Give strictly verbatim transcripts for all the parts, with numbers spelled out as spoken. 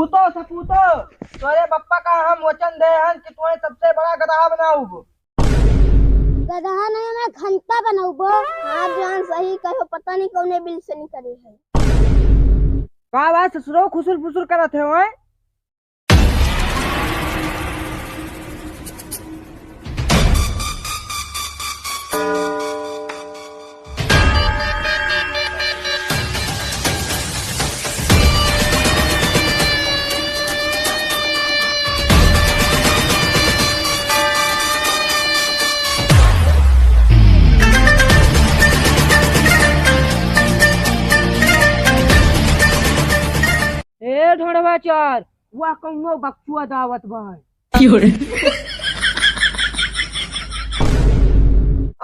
सपूतो, सपूतो, तोरे बप्पा का हम वचन दे हन कि तुम्हें सबसे बड़ा गदहा बनाउब। गदहा नहीं, मैं घंटा बनाउबो। हाँ जान, सही कहो, पता नहीं कौने बिल से निकली है। का बात ससुरो, खुसुर फुसुर करत है ओए? ए ढोढ़वा चार, वाह कौनो बकचुआ दावत बा। क्यों रे?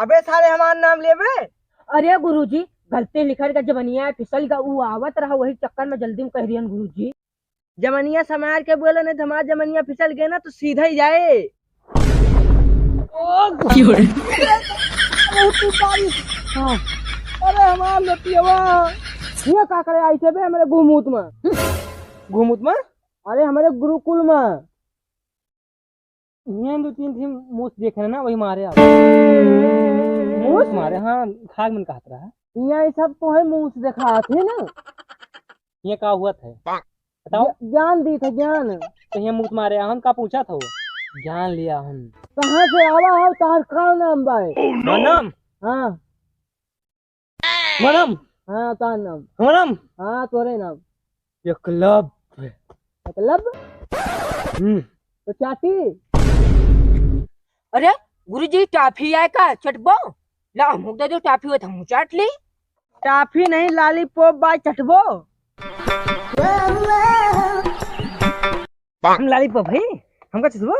अबे साले हमार नाम लेबे? अरे गुरुजी, गलती लिखल का जवनिया फिसल का ऊ आवत रहा, वही चक्कर में जल्दी में कह दियन गुरुजी। जवनिया संभार के बोले, नहीं तो हमार जवनिया फिसल गए ना तो सीधा ही जाए। क्यों रे? अरे तू बारिश। हाँ। अरे हमार लतियवा। ये का करे आई थे बे हमरे गुमूत में? गुमूत में? अरे हमरे गुरुकुल में। ये दो तीन ठे मूस देखे ना, वही मारे आप। मूस? मारे, हाँ, खाग मन कहत रहा। यहाँ ये सब तो है मूस देखात है ना। ये का हुआ था? बताओ। ज्ञा-, ज्ञान दी था, ज्ञान। तो ये मूत मारे, हम का पूछा था वो? ज्ञान लिया हम। कहाँ से आवा हो, तार का नाम बाय? मनम? हाँ। मनम? हाँ, तार नाम। मनम? हाँ, तोरे नाम। एकलव्य। एकलव्य? हम्म। तो चाटी? अरे, गुरुजी, टाफी आए का? चटबो? ला, हमको दे दो टाफी, हो तो हम चाट ली। टाफी नहीं, lollipop बा, चटबो। हम lollipop है, हमका चटबो?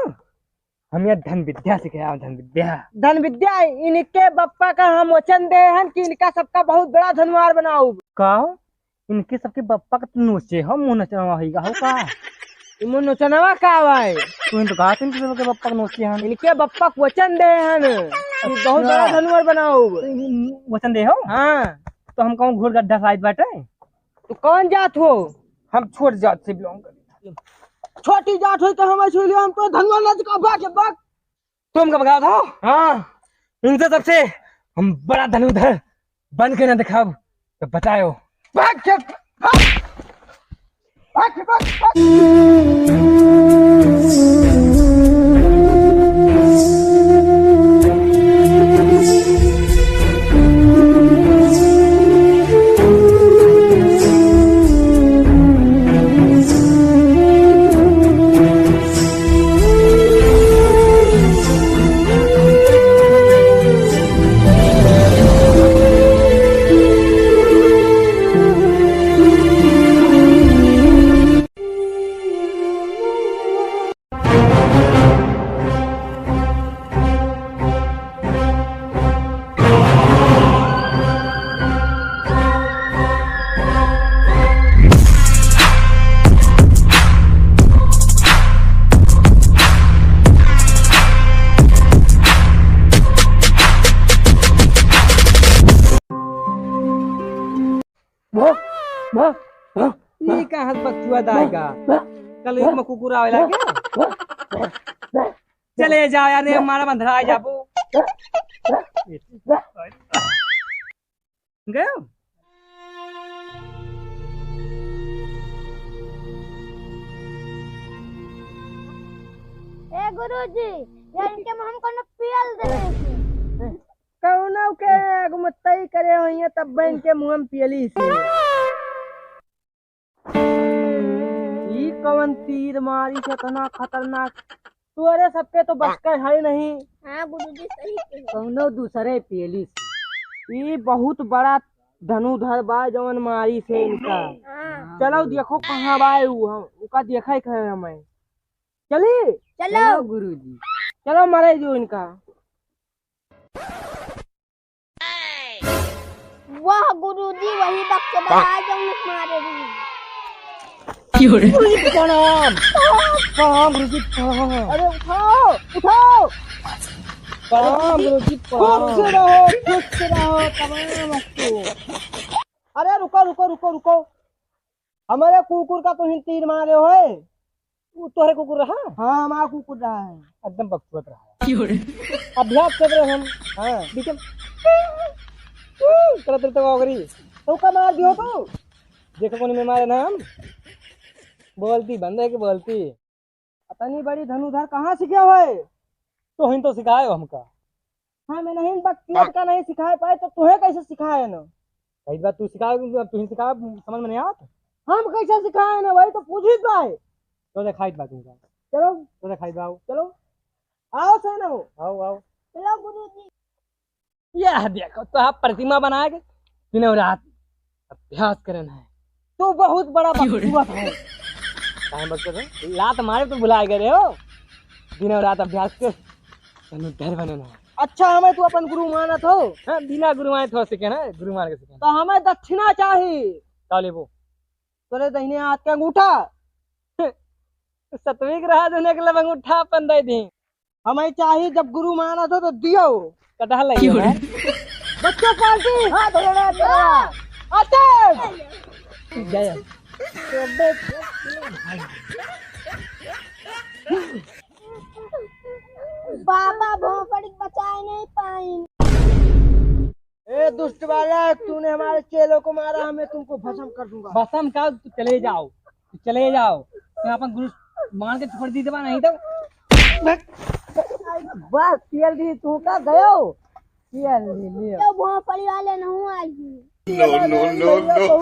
हम यहाँ धन विद्या सीखे आए, धन विद्या। धन विद्या, इनके बप्पा का हम वचन दे हन कि इनका सबका बहुत बड़ा धनुआर बनाउब। का? इनके सबके बप्पा का तो नोचे हो, मुँह नचनवा होइगा हो का? ई मुँह नचनवा का भाई? तू इन तो कहा इनके सबके बप्पा का नोचे हन। इनके बप्पा का वचन दे हन कि बहुत अच्छा। बड़ा धनुआर बनाउब। तो ई वचन दे हो? हाँ। तो हम कहूँ घोर गड्ढा साइज बाटे। तू कौन जात हो? हम छोट जात से belong करी। छोटी जात हो तो हम ऐसे ले, हम तो धनुआर ना दिखा, भाग, भाग। तुम का भगाओ था? हाँ। इनसे सबसे हम बड़ा धनुधर बन के ना दिखाओ, तो बताओ। भाग, भाग, भाग। भाग, भाग, भाग। भो, भो, भो, ई कहाँ से बकचुआ दाई का? भो, कल युग में कुकुर आवेला क्या? चले जाओ यार, ये हमारा बंधरा आ जाबो। गयो? ए गुरुजी, ये इनके मुँह में कोनो पियल दे रहे थे। कौनो के अगमतई करे होइए, तब इनके मुँह में पियली से। ई कवन तीर मारी से इतना खतरनाक? तोरे सबके तो बस का है नहीं। हाँ गुरुजी, सही कहे। कौनो दूसरे पेली से। ई बहुत बड़ा धनुधर बा, जवन मारी से इनका। हाँ। चलो देखो कहाँ बा ऊ, हम ओका देखा ही कहे हमें। चली? चलो। चलो गुरुजी। चलो मारे जो इनका। वाह गुरुजी, वही बकचोदा है जो उन्हें मारे भी। क्यों रे? गुरुजी प्रणाम। प्रणाम गुरुजी, प्रणाम। अरे उठाओ, उठाओ। प्रणाम गुरुजी, प्रणाम। खुश रहो, खुश रहो, तमाम वस्तु। अरे रुको, रुको, रुको, रुको। हमरे कुकुर का तुहिन तीर मारे होए। वो तोहरे कुकुर रहा? हाँ, हमारा कुकुर रहा है। एकदम बकचोद रहा है। अभ्यास कर रहे हम। हाँ। बीच में करत रहे तो का करी? तो का मार दियो तू? देखो कौन में मारे ना हम। बोलती बंद है कि बोलती? अतनी बड़ी धनुधर कहाँ सीखे हुए? तुहिन तो सिखाए हो हमका। हाँ, मैं नहीं बकचोद का नहीं सिखाए पाए तो तुहे कैसे सिखाए न? सही बात, तू सिखा, तू ही सिखा, समझ में नहीं आवत। हम कैसे सिखाए न, वही तो पूछित बाए। तो देखाइत बा तुमका। चलो। तो देखाइत बा, आओ। चलो। आओ से न हो। आओ, आओ। चलो गुरुजी। यह देखो, तो आप प्रतिमा बना के दिनों रात अभ्यास करन है। तू बहुत बड़ा बकचोद है। काहे बकचोद है? लात मारे तो भुला गए हो। दिनों रात अभ्यास कर, धनुर्धर बनन है। अच्छा, हमें तू अपन गुरु मानत हो? हाँ, बिना गुरु माने तो सीखे ना, गुरु मान के सीखे। तो हमें दक्षिणा चाही। का लेबो? तोरे दहिने हाथ के अंगूठा। सतवीक रहा, जो निकलब अंगूठा अपन दे दी। हमें चाही, जब गुरु मानत हो तो दियो। कटहल लगी है। बच्चों पार्टी। हाँ, भैया, भैया। आते। जय। बाबा भोपड़ी बचाए नहीं पाई। ए दुष्ट बालक, तूने हमारे चेलों को मारा, मैं तुमको भस्म कर दूंगा। भस्म का? तू चले जाओ, तू चले जाओ। तू अपन गुरु मान के छोड़ दी देबा, नहीं तो बस, पी एल डी तू का गयो? पी एल डी लियो। तो भोपड़ी वाले नहीं आई। No, no, no, no।